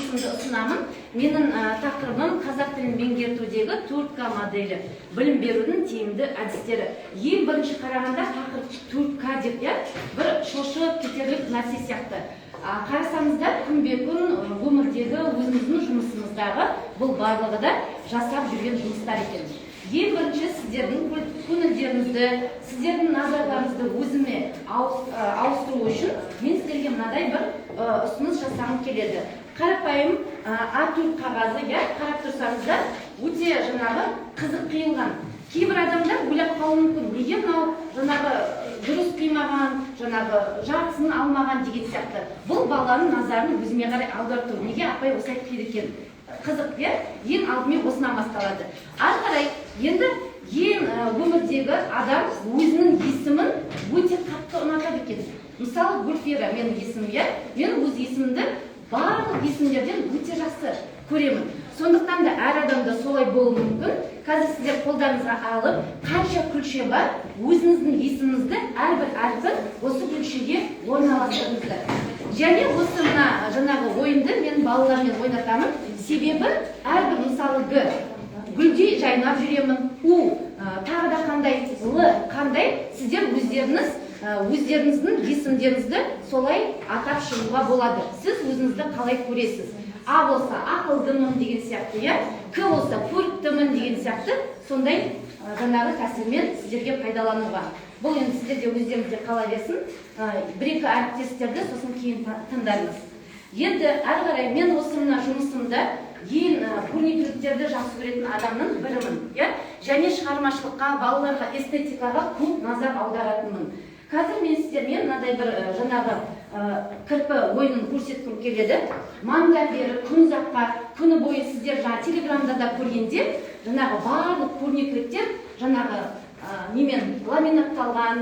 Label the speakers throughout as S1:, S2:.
S1: Жұмысымды ұсынамын. Менің тақырыбым: қазақ тілін меңгертудегі 4К моделі, білім берудің тиімді әдістері. Ең бірінші қарағанда тақырып 4К деп, иә, бір шошып кетерлік нәрсе сияқты. Қарасаңыздар, күнбе күн өмірдегі өзіміздің жұмысымыздағы бұл барлығы да жасап жүрген жұмыстар екен. Ең бірінші сіздердің көңілдеріңізді, сіздердің назарларыңызды өзіме ауыстыру үшін мен сіздерге мынадай бір ұсыныс жасағым келеді. Қарапайым А4 қағазы, иә, қарап тұрсаңыздар, өте жаңағы қызық қиылған. Кейбір адамдар ойлап қалуы мүмкін, неге мынау жаңағы дұрыс қимаған, жаңағы жартысын алмаған деген сияқты. Бұл баланың назарын өзіме қарай аударып тұр: неге апай осылай қиды екен? Қызық, иә? Ең алдымен осынан басталады. Ары қарай енді ең өмірдегі адам өзінің есімін өте қатты ұнатады екен. Мысалы, Гүлфира менің есімім, иә. Мен өз есімімді барлық есімдерден өте жақсы көремін. Сондықтан да әр адамда солай болуы мүмкін. Қазір сіздер қолдарыңызға алып, қанша күлше бар, өзіңіздің есіміңізді, әрбір әрпін осы күлшеге орналастырыңыздар. Және осы мына жаңағы ойынды мен балалармен ойнатамын. Себебі әрбір, мысалы, Г — гүлдей жайнап жүремін, У тағы да қандай, Л қандай, сіздер өздеріңіз өздеріңіздің есімдеріңізді солай атап шығуға болады. Сіз өзіңізді қалай көресіз? А болса, ақылдымын деген сияқты, иә, К болса, көріктімін деген сияқты. Сондай жаңағы тәсілмен сіздерге пайдалануға. Бұл енді сіздерде өздеріңізде қала берсін. Бір екі әріптестерді сосын кейін тыңдармыз. Енді ары қарай мен осы мына жұмысымда ең көрнекіліктерді жақсы көретін адамның бірімін, иә, және шығармашылыққа, балаларға эстетикаға көп назар аударатынмын. Қазір мен сіздермен мынадай бір жаңағы кірпі ойынын көрсеткім келеді. Маңдан бері күн ұзаққа, күні бойы сіздер жаңа телеграмда да көргенде, жаңағы барлық көрнекіліктер жаңағы немен ламинатталған,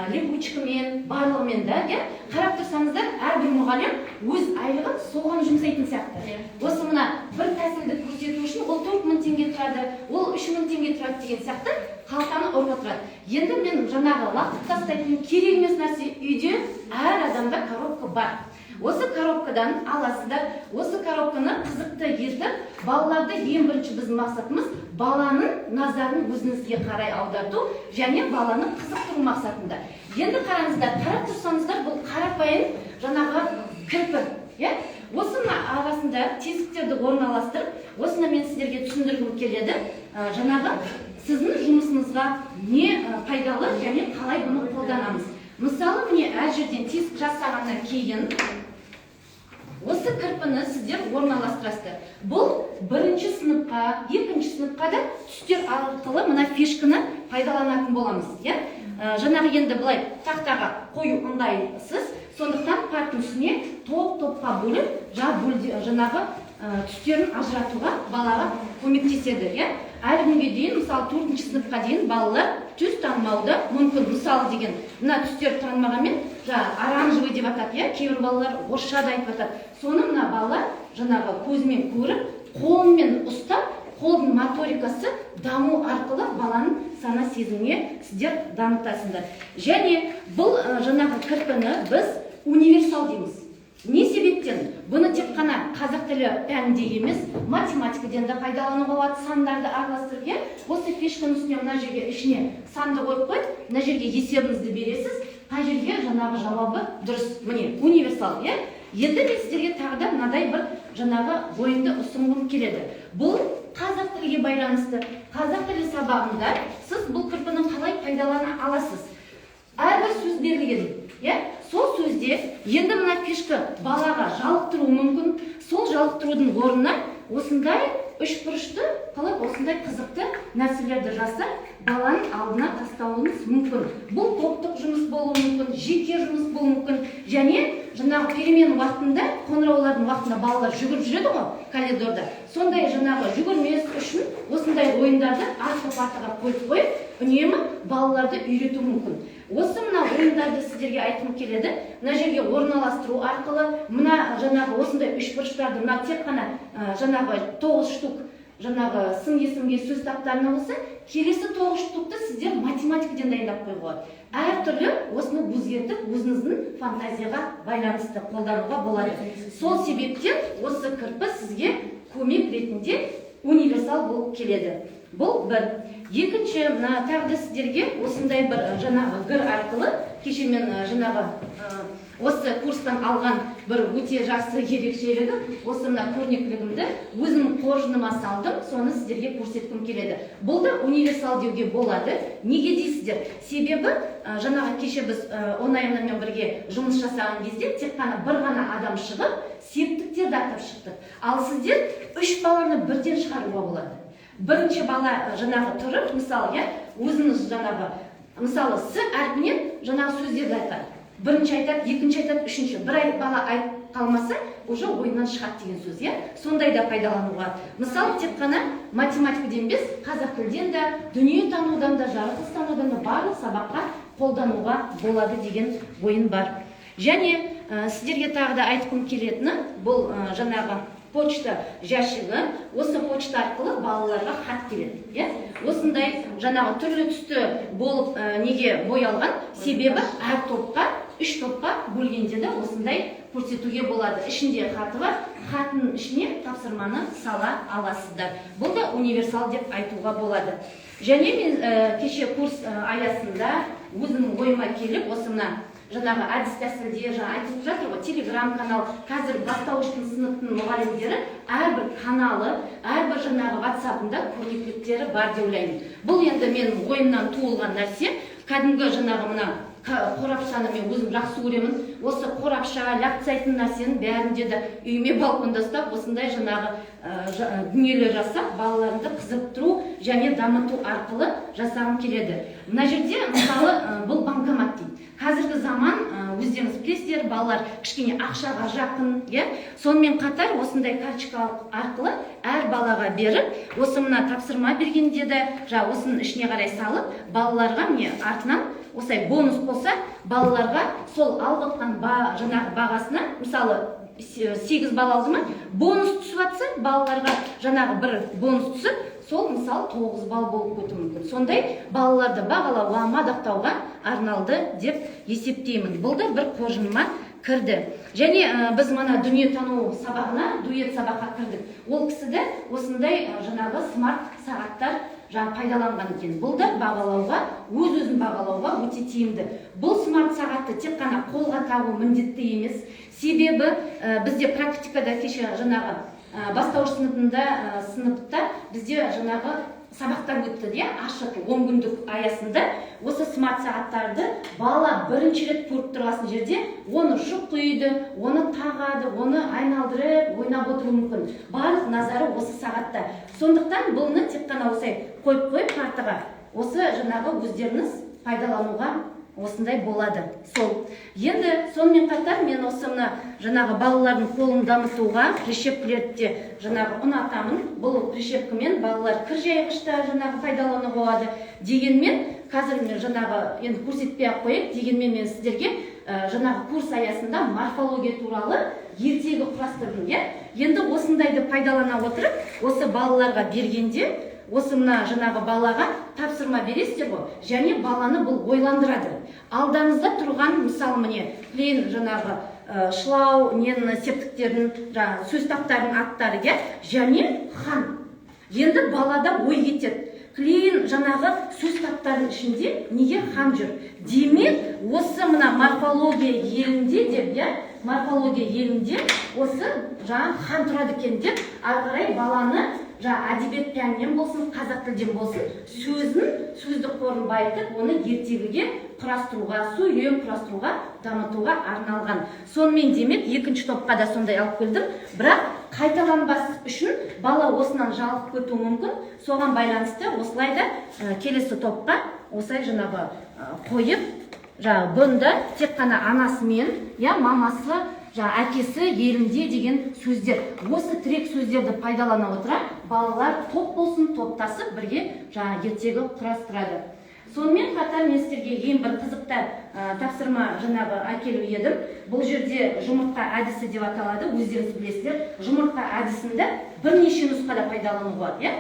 S1: липучкамен, барлығымен да, иә. Қарап тұрсаңыздар, әрбір мұғалім өз айлығын соған жұмсайтын сияқты. Осы мына бір тәсілді көрсету үшін ол 4000 теңге тұрады, ол 3000 теңге тұрады деген сияқты, қалтаны ұрып отырады. Енді мен жаңағы лақтырып тастайтын керек емес нәрсе, үйде әр адамда коробка бар. Осы коробкадан аласыздар. Осы коробканы қызықты етіп, балаларды, ең бірінші біздің мақсатымыз баланың назарын өзіңізге қарай аударту және баланы қызықтыру мақсатында. Енді қараңыздар, қарап тұрсаңыздар, бұл қарапайым жаңағы кірпі, иә. Осы мына арасында тесіктерді орналастырып, осыны мен сіздерге түсіндіргім келеді. Жаңағы сіздің жұмысыңызға не пайдалы және қалай бұны қолданамыз? Мысалы, міне, әр жерден тесік жасағаннан кейін осы кірпіні сіздер орналастырасыздар. Бұл бірінші сыныпқа, екінші сыныпқа да түстер арқылы мына фишканы пайдаланатын боламыз, иә. Жаңағы енді былай тақтаға қою ыңғайсыз, сондықтан партаның үстіне топ топқа бөліп, жаңағы түстерін ажыратуға балаға көмектеседі, иә. Әлі күнге дейін, мысалы, төртінші сыныпқа дейін балалар түс танымауы да мүмкін. Мысалы деген, мына түстерді танымағанмен, жаңағы оранжевый деп атады, иә, кейбір балалар орысша да айтып жатады. Соны мына бала жаңағы көзімен көріп, қолымен ұстап, қолдың моторикасы даму арқылы баланың сана сезіміне сіздер дамытасыңдар. Және бұл жаңағы кірпіні біз универсал дейміз. Не себептен? Бұны тек қана қазақ тілі пәнінде емес, математикадан да пайдалануға болады. Сандарды араластырып, иә, осы фишканың үстіне, мына жерге, ішіне санды қойып қойып, мына жерге есебіңізді бересіз, қай жерге жаңағы жауабы дұрыс. Міне, универсал, иә. Енді мен сіздерге тағы да мынадай бір жаңағы ойынды ұсынғым келеді. Бұл қазақ тілге байланысты. Қазақ тілі сабағында сіз бұл кірпіні қалай пайдалана аласыз? Әрбір сөз берілген, иә. Сол сөзде енді мына фишка балаға жалықтыруы мүмкін. Сол жалықтырудың орнына осындай үшбұрышты қылып, осындай қызықты нәрселерді жасап, баланың алдына тастауыңыз мүмкін. Бұл топтық жұмыс болуы мүмкін, жеке жұмыс болуы мүмкін. Және жаңағы перемен уақытында, қоңыраулардың уақытында балалар жүгіріп жүреді ғой коридорда. Сондай жаңағы жүгірмес үшін осындай ойындарды артқы партаға қойып қойып, үнемі балаларды үйрету мүмкін. Осы мына ойындарды сіздерге айтқым келеді. Мына жерге орналастыру арқылы, мына жаңағы осындай үшбұрыштарды, мына тек қана жаңағы тоғыз штук. Жаңағы сын есімге сөз таптарына болса, келесі тоғыз штукты сіздер математикадан дайындап қоюға болады. Әртүрлі осыны өзгертіп, өзіңіздің фантазияға байланысты қолдануға болады. Сол себептен осы кірпі сізге көмек ретінде универсал болып келеді. Бұл бір. Екінші, мына тағы да сіздерге осындай бір жаңағы гір арқылы кеше мен жаңағы осы курстан алған бір өте жақсы ерекшелігі, осы мына көрнекілігімді өзімнің қоржыныма салдым, соны сіздерге көрсеткім келеді. Бұл да универсал деуге болады. Неге дейсіздер? Себебі жаңағы кеше біз Онаевнамен бірге жұмыс жасаған кезде тек қана бір ғана адам шығып, септіктерді атап шықтық. Ал сіздер үш баланы бірден шығаруға болады. Бірінші бала жаңағы тұрып, мысалы, иә, өзіңіз жаңағы, мысалы, с әрпінен жаңағы сөздерді айтады. Бірінші айтады, екінші айтады, үшінші. Бір ай бала айтып қалмаса, уже ойыннан шығады деген сөз, иә. Сондай да пайдалануға. Мысалы, тек қана математикадан емес, қазақ тілден де, дүниетанудан да, жаратылыстанудан да барлық сабаққа қолдануға болады деген ойын бар. Және сіздерге тағы да айтқым келетіні, бұл жаңағы почта жәшігі. Осы почта арқылы балаларға хат келеді, иә. Осындай жаңағы түрлі түсті болып неге боялған? Себебі әр топқа, үш топқа бөлгенде де осындай көрсетуге болады. Ішінде хаты бар, хаттың ішіне тапсырманы сала аласыздар. Бұл да универсал деп айтуға болады. Және мен кеше курс аясында өзімнің ойыма келіп, осы мына жаңағы әдіс тәсілде жаңа айтылып жатыр ғой, телеграм канал. Қазір бастауыштың сыныптың мұғалімдері әрбір каналы, әрбір жаңағы ватсабында көрнекіліктері бар деп ойлаймын. Бұл енді менің ойымнан туылған нәрсе. Кәдімгі жаңағы мына қорапшаны мен өзім жақсы көремін. Осы қорапша ләп нәрсенің бәрінде де үйіме балконда ұстап, осындай жаңағы дүниелер жасап, балаларымды қызықтыру және дамыту арқылы жасағым келеді. Мына жерде, мысалы, бұл банкомат дейді. Қазіргі заман, өздеріңіз білесіздер, балалар кішкене ақшаға жақын, иә. Сонымен қатар осындай карточка арқылы әр балаға беріп, осы мына тапсырма бергенде де жаңа осының ішіне қарай салып, балаларға міне артынан осылай бонус болса, балаларға сол алып отқан жаңағы бағасына, мысалы, 8 балл алды ма, бонус түсіп жатса, балаларға жаңағы бір бонус түсіп, сол, мысалы, 9 балл болып кетуі мүмкін. Сондай балаларды бағалауға, мадақтауға арналды деп есептеймін. Бұл да бір қоржыныма кірді. Және біз мана дүниетану сабағына, дуэт сабаққа кірдік. Ол кісі де осындай жаңағы смарт сағаттар жаңа пайдаланған екен. Бұл да бағалауға, өз өзін бағалауға өте тиімді. Бұл смарт сағатты тек қана қолға тағу міндетті емес. Себебі бізде практикада кеше жаңағы бастауыш сыныпта бізде жаңағы сабақтар өтті, иә, ашық 10 күндік аясында. Осы смарт сағаттарды бала бірінші рет көріп тұрған жерде оны шұқиды, оны тағады, оны айналдырып ойнап отыруы мүмкін. Барлық назары осы сағатта. Сондықтан бұны тек қана осылай қойып қойып партаға, осы жаңағы өздеріңіз пайдалануға осындай болады. Сол. Енді сонымен қатар мен осы мына жаңағы балалардың қолын дамытуға прищепкілерді де жаңағы ұнатамын. Бұл прищепкімен балалар кір жайғышта жаңағы пайдалануға болады. Дегенмен қазір мен жаңағы енді көрсетпей ақ қояйын, дегенмен мен сіздерге жаңағы курс аясында морфология туралы ертегі құрастырдым, иә. Енді осындайды пайдалана отырып, осы балаларға бергенде, осы мына жаңағы балаға тапсырма бересіздер ғой, және баланы бұл ойландырады. Алдарыңызда тұрған, мысалы, міне, плен жаңағы шылау ненің септіктерінің, жаңағы сөз таптарының аттары, иә, және хан. Енді балада ой кетеді. Клейін жаңағы сөз таптарының ішінде неге хан жүр? Демек, осы мына морфология елінде деп, иә, морфология елінде осы жаңа хан тұрады екен деп, ары қарай баланы жаңа әдебиет пәнінен болсын, қазақ тілден болсын, сөзін, сөздік қорын байытып, оны ертегіге құрастыруға, сөйлем құрастыруға, дамытуға арналған. Сонымен демек, екінші топқа да сондай алып келдім, бірақ қайталанбас үшін бала осынан жалығып кетуі мүмкін. Соған байланысты осылай да келесі топқа осылай жаңағы қойып, жаңағы бұнда тек қана анасымен, я мамасы, жаңа әкесі елінде деген сөздер. Осы тірек сөздерді пайдалана отыра балалар топ болсын, топтасып бірге жаңа ертегі құрастырады. Сонымен қатар мен сіздерге ең бір қызықты тапсырма жаңағы әкеліп едім. Бұл жерде жұмыртқа әдісі деп аталады, өздеріңіз білесіздер. Жұмыртқа әдісінде бірнеше нұсқада пайдалануға болады, иә?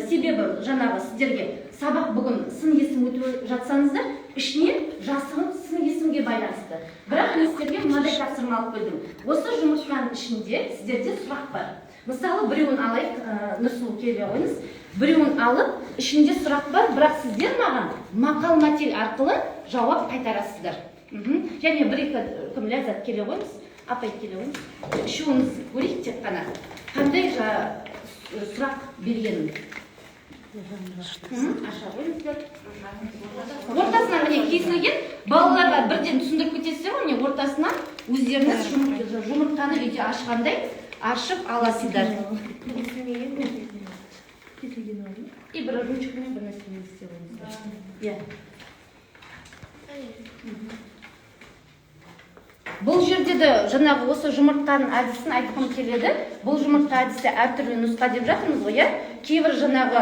S1: Себебі жаңағы сіздерге сабақ бүгін сын есім өтіп жатсаңыздар, ішіне жасырын сын есімге байланысты. Бірақ мен сіздерге мынадай тапсырма алып келдім. Осы жұмыртқаның ішінде сіздерде сұрақ бар. Мысалы, біреуін алайық, Нұрсұлу, келе қойыңыз. Біреуін алып, ішінде сұрақ бар, бірақ сіздер маған мақал мәтел арқылы жауап қайтарасыздар. Және бір екі кім, Ләззат, келе қойыңыз, апай, келе қойыңыз. Үшеуіңіз көрейік тек қана. Қандай сұрақ бергенін. Аша қойыңыздар. Ортасынан міне кесілген, балаларға бірден түсіндіріп кетесіздер ғой, міне ортасынан өздеріңіз жұмыртқаны үйде ашқандай ашып аласыздар. И бір ручкамен бір нәрсені істеп қойыңыздар. Иә. Бұл жерде де жаңағы осы жұмыртқаның әдісін айтқым келеді. Бұл жұмыртқа әдісі әртүрлі нұсқа деп жатырмыз ғой, иә? Кейбір жаңағы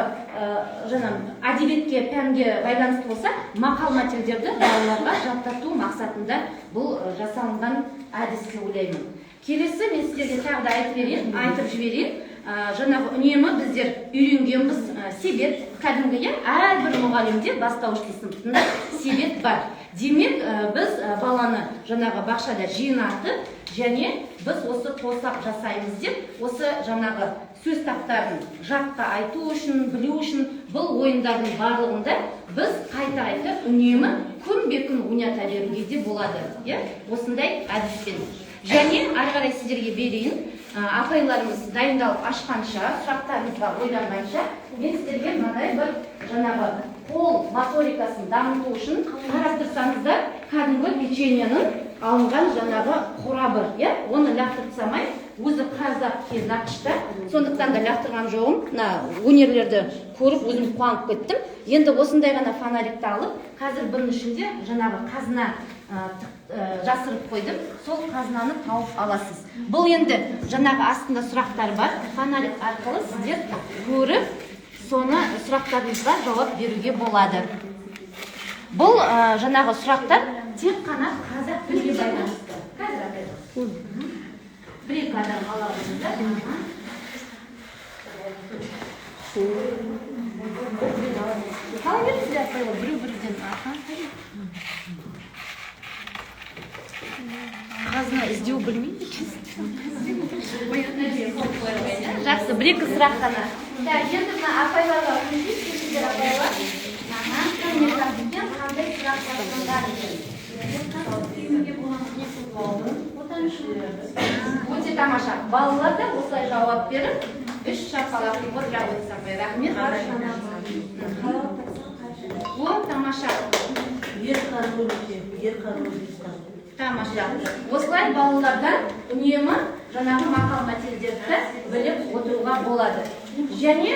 S1: әдебиетке, пәнге байланысты болса, мақал мәтелдерді балаларға жаттату мақсатында бұл жасалынған әдіс деп ойлаймын. Келесі мен сіздерге тағы да айтып жіберейін. Жаңағы үнемі біздер үйренгенбіз, себет, кәдімгі, иә, әрбір мұғалімде бастауыш сыныптында себет бар. Демек, біз баланы жаңағы бақшада жинатып, және біз осы тосап жасаймыз деп, осы жаңағы сөз таптарын жатқа айту үшін, білу үшін бұл ойындардың барлығында біз қайта-қайта үнемі күнбе-күн ойната беруге де болады, иә, осындай әдіспен. Және ары қарай сіздерге берейін, апайларымыз дайындалып ашқанша, сұрақтарыңызға ойланғанша, мен сіздерге мынадай бір жаңағы қол моторикасын дамыту үшін қарап тұрсаңыздар, кәдімгі печеньенің алынған жаңағы қорабы, иә, оны лақтырып тастамай, өзі қазақ нақышта, сондықтан да лақтырған жоғым, мына өнерлерді көріп өзім қуанып кеттім. Енді осындай ғана фонарикті алып, қазір бұның ішінде жаңағы қазына жасырып қойдым, сол қазынаны тауып аласыз. Бұл енді жаңағы астында сұрақтар бар, фонарик арқылы сіздер көріп, соны сұрақтарыңызға жауап беруге болады. Бұл жаңағы сұрақтар тек қана қазақ тіліне байланысты. Қазір апай. Бір екі адам ала қойыңыздар. Сала беріңіздер апайлар, біреу-біреуден. Қазына іздеу білмейді екенсің. Жақсы, бір екі сұрақ қана. Енді мына апайларға көмектесіңіздер, апайлар. Қандай сұрақ тапсырған екен? Өте тамаша. Балалар да осылай жауап беріп, үш шапалақ отыра қойыңыз, апай. Рахмет. О, тамаша. Тамаша. Осылай балалардан үнемі жаңағы мақал мәтелдерді біліп отыруға болады. Және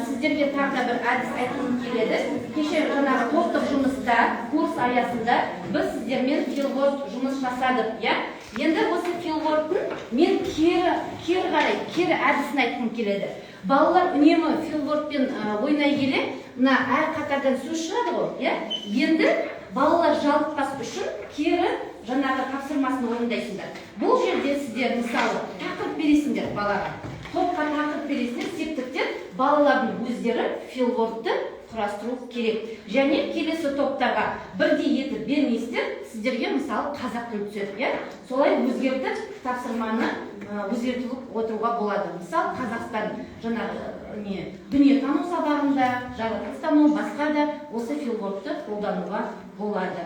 S1: сіздерге тағы да бір әдіс айтқым келеді. Кеше жаңағы топтық жұмыста, курс аясында біз сіздермен филворд жұмыс жасадық, иә? Енді осы филвордтың мен кері қарай, кері әдісін айтқым келеді. Балалар үнемі филвордпен ойнай келе, мына әр қатардан сөз шығады ғой, иә? Енді балалар жалықпас үшін кері жаңағы тапсырмасын орындайсыңдар. Бұл жерде сіздер мысалы тақырып бересіңдер балаға. Топқа тақырып бересіңдер, септіктен балалардың өздері филвордты құрастыру керек. Және келесі топтарға бірдей етіп бермейсіздер, сіздерге мысалы қазақ тілі түседі, иә? Солай өзгертіп тапсырманы өзгертіп отыруға болады. Мысалы Қазақстан жаңағы дүниетану сабағында, жаратылыстану, басқа да осы филвордты қолдануға болады.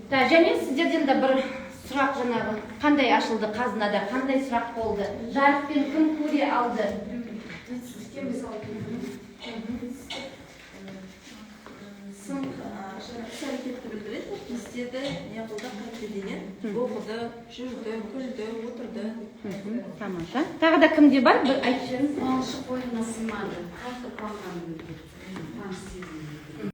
S1: Және сіздерден де бір сұрақ жаңағы, қандай ашылды қазынада, қандай сұрақ болды, жарықпен кім көре алды?
S2: Сын іс-әрекетті білдіреді, не істеді, не қылды, қайтты деген, оқыды, жүрді, күлді, отырды.
S1: Тамаша. Тағы да кімде бар? Бір айтып жіберіңіз.
S3: Қуанышы қойнына сыймады, қатты қуанғанын білдірді. Қуаныш сезімі.